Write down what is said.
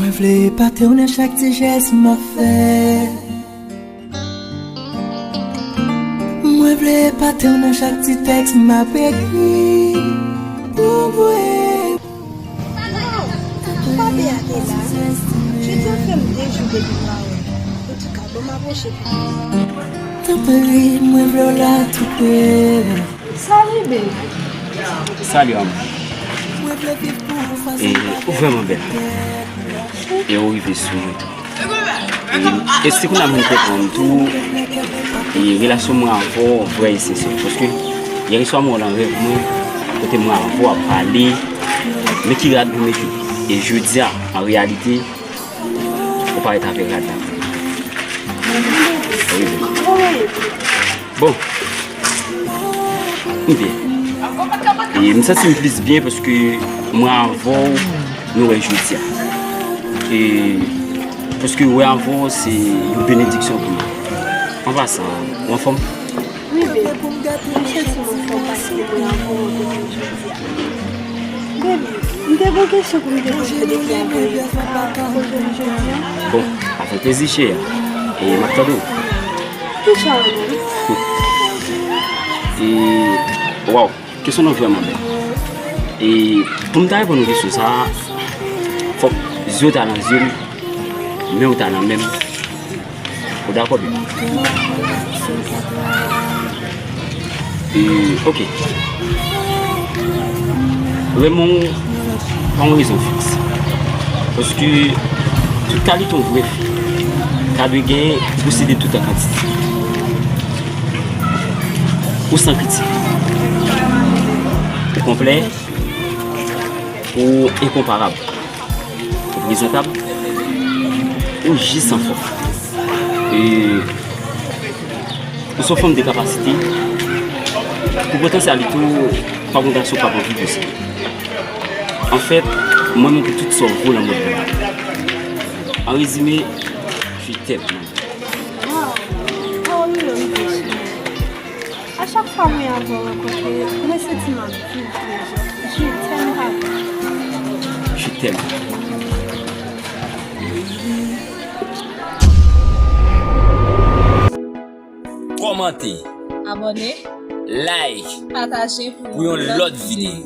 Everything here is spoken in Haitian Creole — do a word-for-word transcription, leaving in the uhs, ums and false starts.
Mwen vle epate w nan chak ti jès m ap fè. Mwen vle epate w nan chak ti tèks m ap ekri pou w voye. Waw! Papi a te la. Jodi a fè m de jou depi m pa wè l. Antouka, bon, m apwoche pou m. Tanpri, mwen vle w la tou pre. Salut, baby. Salut, amour. E, ou vrèman bèl. E ou rive sou mwen tou. E, e si kounye a mwen konprann tou, e relasyon mwen avè w vrè e sensè. Paske yè swa mwen wè w nan rèv mwen, kote mwen avè w ap pale, men ki rad mwen mete. E jodi a, an reyalite, ou parèt avè rad la. Wi, wi. Bon. M byen. E m santi m plis byen paske mwen avè w nou wè jodi a. E paske wè avè w se yon benediksyon pou mwen. An pasan, ou anfòm? Wi, baby. M santi m anfòm paske mwen avè w nou wè jodi a. Baby, m te gen yon kesyon pou m te poze w depi avan yè swa, ou poze m jodi a? Bon, avèk plezi, cheri. E m ap tande w. Ki chan w menm? E, waw, kesyon nan vrèman bèl. E pou m ta reponn ou kesyon sa a, fòk zye w ta nan zye m, men w ta nan men m. Ou dakò, baby? E, ok. Renmen w pa yon rezon fiks. Paske tout kalite yon vrè fi, ta dwe gen posede tout an kantite. Ou san kritik. Ou konplè. Ou enkonparab. Ou prezantab. Ou jis anfòm. E ou se yon fanm de kapasite. Pou potansyalite w, pa gen yon gason k ap anvi pou sa. Anfèt, mwen menm pou tout sa w vo nan mond lan. An rezime, je t'aime. Waw, pawòl ou yo rive sou mwen. A chak fwa mwen avè w rankontre, mwen santi m ap viv toujou. Je t'aime, papa. Je t'aime. Kòmante, abòne, like, pataje pou yon lòt videyo.